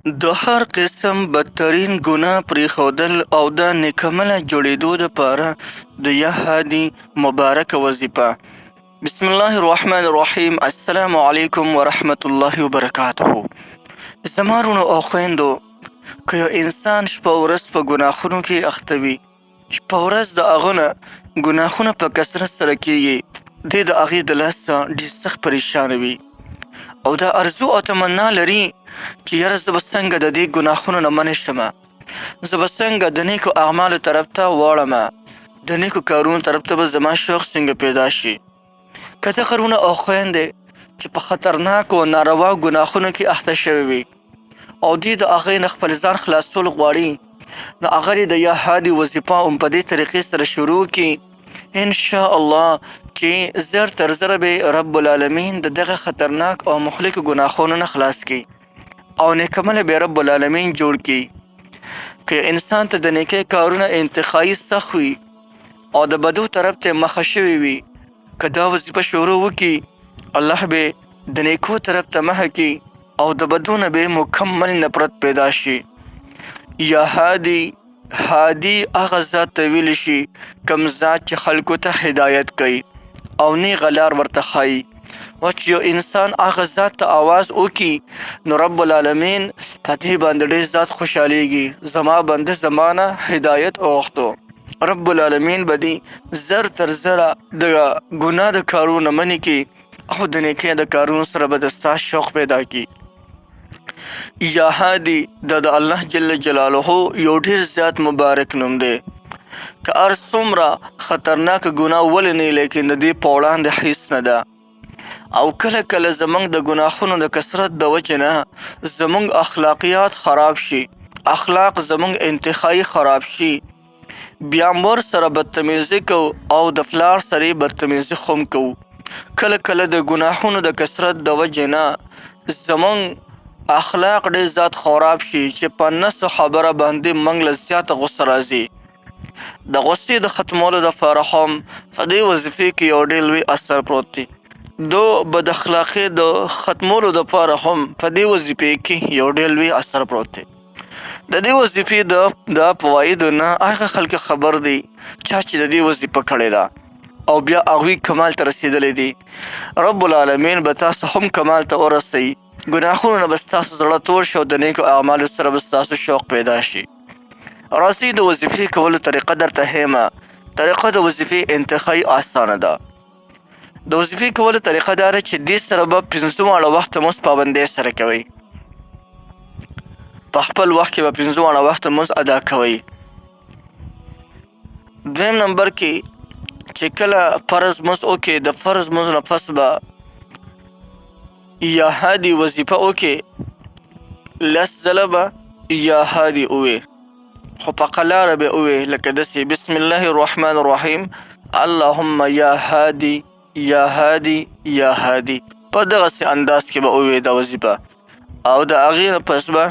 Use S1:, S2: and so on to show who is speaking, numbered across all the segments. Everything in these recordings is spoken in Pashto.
S1: د هر قسم بدترین ګناه پرېښودل او د نیکمله جوړېدو دپاره د یا هادي مبارکه وظیفه. بسم الله الرحمن الرحیم. السلام علیکم ورحمت الله وبرکاته. زما وروڼو او خویندو، که یو انسان شپه ورځ په ګناهونو کې اخته وي، شپه ورځ د هغه نه ګناهونه په کثرت سره کېږي، دی د هغې د لاسه ډېر سخت پریشانه وي او دا ارزو او تمنا لري چې یاره زه به څنګه د دې ګناهونو نه منع شم، زه به څنګه د نیکو اعمالو طرف ته واړم، د نیکو کارونو طرف ته به زما شوق څنګه پیدا شي. که دغه وروڼه او خویندې چې په خطرناکو ناروا ګناهونو کې اخته شوي وي او دوی د هغې نه خپل ځان خلاصول غواړي، نو هغه دې د یا هادي وظیفه هم په دې طریقې سره شروع کړي، ان شاء الله چې زر تر زره به رب العالمین د دغه خطرناک او مهلکو ګناهونو نه خلاص کړي او نیکمله به رب العالمین جوړ کړي. که انسان ته د نیکۍ کارونه انتهایی سخت وي او د بدو طرف ته مخه شوې وي، که دا وظیفه شروع وکړي، الله به د نیکو طرف ته مخه کړي او د بدو نه به مکمل نفرت پیدا شي. یا هادي، هادي هغه ذات ته ویل شي کوم ذات چې خلکو ته هدایت کوي او نیغه لار ورته ښایي. اوس چې یو انسان هغه ذات ته اواز وکړي، نو رب العالمین په دې باندې ډېر زیات خوشحالېږي، زما بنده زما نه هدایت وغوښتو. رب العالمین به دې زر تر زره د ګناه د کارونو نه منع کړي او د نیکۍ د کارونو سره به د ستا شوق پیدا کړي. یا هادي دا د الله جل جلاله یو ډېر زیات مبارک نوم دی. که هر څومره خطرناکه ګناه ولې نه، لیکن د دې په وړاندې هیڅ نه ده. او کله کله زموږ د ګناهونو د کثرت د وجې نه زموږ اخلاقیات خراب شي، اخلاق زموږ انتهایی خراب شي، بیا مور سره بدتمیزي کوو او د پلار سره یې بدتمیزي هم کوو. کله کله د ګناهونو د کثرت د وجې نه زموږ اخلاق ډېر زیات خراب شي چې په نسو خبره باندې موږ له زیاته غوسه راځي. د غوسې د ختمولو دپاره هم په دې وظیفې کې یو ډېر لوی اثر پروت دی. د بد اخلاقۍ د ختمولو دپاره هم په دې وظیفې کې یو ډېر لوی اثر پروت دی. د دې وظیفې د فوایدو نه هغه خلک خبر دي چا چې د دې وظیفه کړې ده او بیا هغوی کمال ته رسېدلی دي. رب العالمین به تاسو هم کمال ته ورسوي، ګناهونو نه به ستاسو زړه تور شي او د نیکو اعمالو سره به ستاسو شوق پیدا شي. راځئ د وظیفې کولو طریقه درته ښیم. طریقه د وظیفې انتهایی اسانه ده. د وظیفې کولو طریقه دا ده چې دې سره به 5 واړه وخته لمونځ پابندۍ سره کوئ، په خپل وخت کې به 5 واړه وخته لمونځ ادا کوئ. دویم نمبر کې چې کله فرض لمونځ وکړئ، د فرض لمونځ نه پس به یا هادي وظیفه وکړئ، 10 ځله به یا هادي ووایئ، خو په قلاره به ووایئ، لکه داسې: بسم الله الرحمن الرحیم، اللهم یا هادي یا هادي یا هادي. په دغسې انداز کې به ووایئ دا وظیفه. او د هغې نه پس به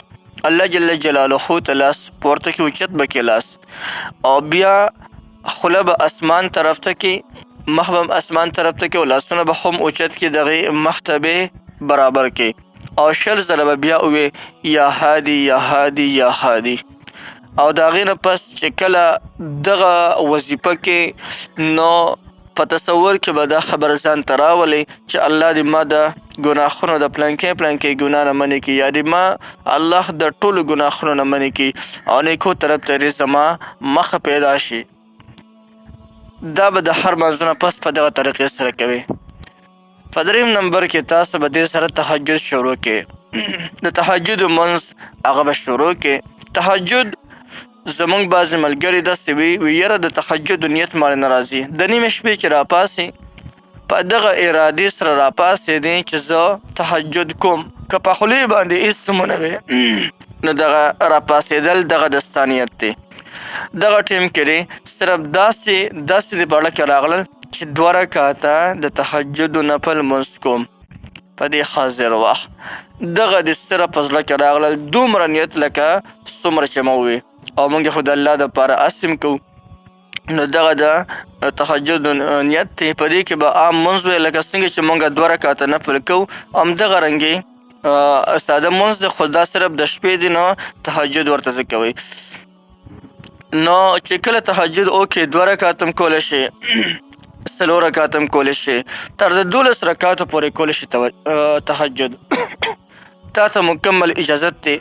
S1: الله جل جلاله ته لاس پورته کړي، اوچت به کړي لاس، او بیا خوله به اسمان طرف ته کړي، مخ به هم اسمان طرف ته کړي او لاسونه به هم اوچت کړي، دغې مخ ته به برابر کړي او 20 ځله به بیا ووایي یا هادي یا هادي یا هادي. او د هغې نه پس چې کله دغه وظیفه کې، نو په تصور کې به دا خبره ځان ته راولئ چې الله دې ما د ګناهونو د پلانکې پلانکې ګناه نه منع کړي، یا دې ما الله د ټولو ګناهونو نه منع کړي او نیکو طرف ته دې زما مخه پیدا شي. دا به د هر لمانځه نه پس په دغه طریقې سره کوي. په دریم نمبر کې تاسو به دې سره تهجد شروع کړئ. د تهجد لمونځ هغه به شروع کړئ. تهجد زمونږ بعضې ملګري داسې وي، وي یاره د تهجد نیت مالې نه راځي، د نیمې شپې چې راپاڅي په دغه ارادې سره راپاڅېدې چې زه تهجد کوم، که په خولې باندې هېڅ هم ونه وي، نو دغه راپاڅېدل دغه د ستا نیت دی. دغه ټایم کې دی صرف داسې داسې دې په زړه کې راغلل چې 2 رکعته د تهجد نفل لمونځ کوم په دې حاضر وخت، دغه دې صرف په زړه کې راغلل، دومره نیت لکه څومره چې مو وي او موږ خو د الله دپاره هسې هم کوو. نو دغه د تهجد نیت دی. په دې کې به عام لمونځ وي، لکه څنګه چې موږ 2 رکعته نفل کوو، همدغه رنګې ساده مونځ دی، خو دا صرف د شپې دی، نو تهجد ورته ځکه وایي. نو چې کله تهجد وکړې، 2 رکعات هم کولی شې، 4 رکعات هم کولی شې، تر د 12 رکعاتو پورې کولی شې تهجد. تا ته مکمل اجازت دی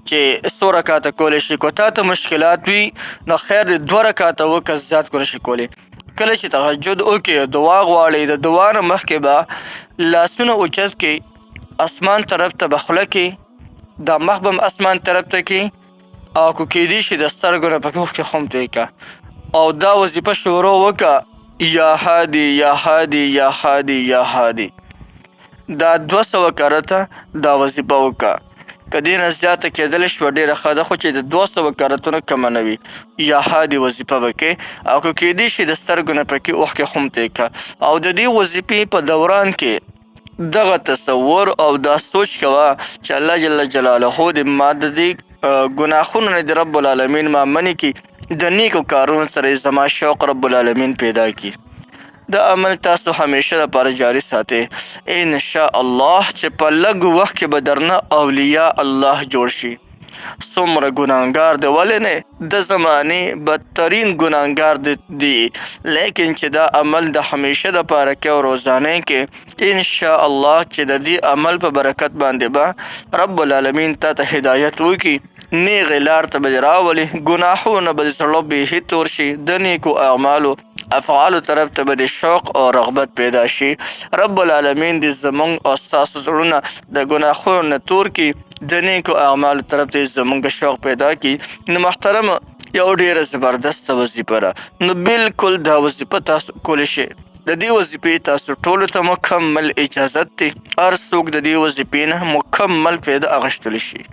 S1: چې څو رکعاته کولی شې. که تا ته مشکلات وي نو خیر دی، 2 رکعاته وکړه، زیات کولی شې کولی. کله چې تهجد وکړې، دعا غواړې، د دعا نه مخکې به لاسونه اوچت کړې، اسمان طرف ته به خوله کړې، دا مخ به هم اسمان طرف ته کړې، او که کیدی شي د سترګو نه پکې اوښکې هم توی کړه، او دا وظیفه شروع وکړه، یا هادي یا هادي یا هادي یا هادي. دا 200 کرته دا وظیفه وکړه. که دې نه زیاته کېدلی شوه ډېره ښه ده، خو چې د 200 کرتو نه کمه نه وي. یا هادي وظیفه به کوې، او که کیدی شي د سترګو نه پکې اوښکې هم توی کړه. او د دې وظیفې په دوران کې دغه تصور او دا سوچ کوه چې الله جل جلاله دې ما د دې ګناهونو نه دې رب العالمین ما منې کړي، د نیکو کارونو سره یې زما شوق رب العالمین پیدا کړي. دا عمل تاسو همیشه لپاره جاري ساتئ، ان شاء الله چې په لږ وخت کې به درنه اولیاء الله جوړ شي. څومره ګناهګار دی، ولې نه د زمانې بدترین ګناهګار دی، لیکن چې دا عمل د همیشه دپاره کې او روزانه کې، ان شاء الله چې د دې عمل په برکت باندې به رب العالمین تا ته هدایت وکړي، نیغې لار ته به دې راولي، ګناهونه به دې زړه بیخي تور شي، د نیکو اعمالو افعالو طرف ته به دې شوق او رغبت پیدا شي. رب العالمین دې زموږ او ستاسو زړونه د ګناهونو نه تور کړي، د نیکو اعمالو طرف ته زموږ شوق پیدا کړي. نو محترمه، یو ډېره زبردسته وظیفه ده، نو بالکل دا وظیفه تاسو کولی شئ. د دې وظیفې تاسو ټولو ته مکمل اجازت دی، هر څوک د دې وظیفې نه مکمل فایده اخیستلی شي.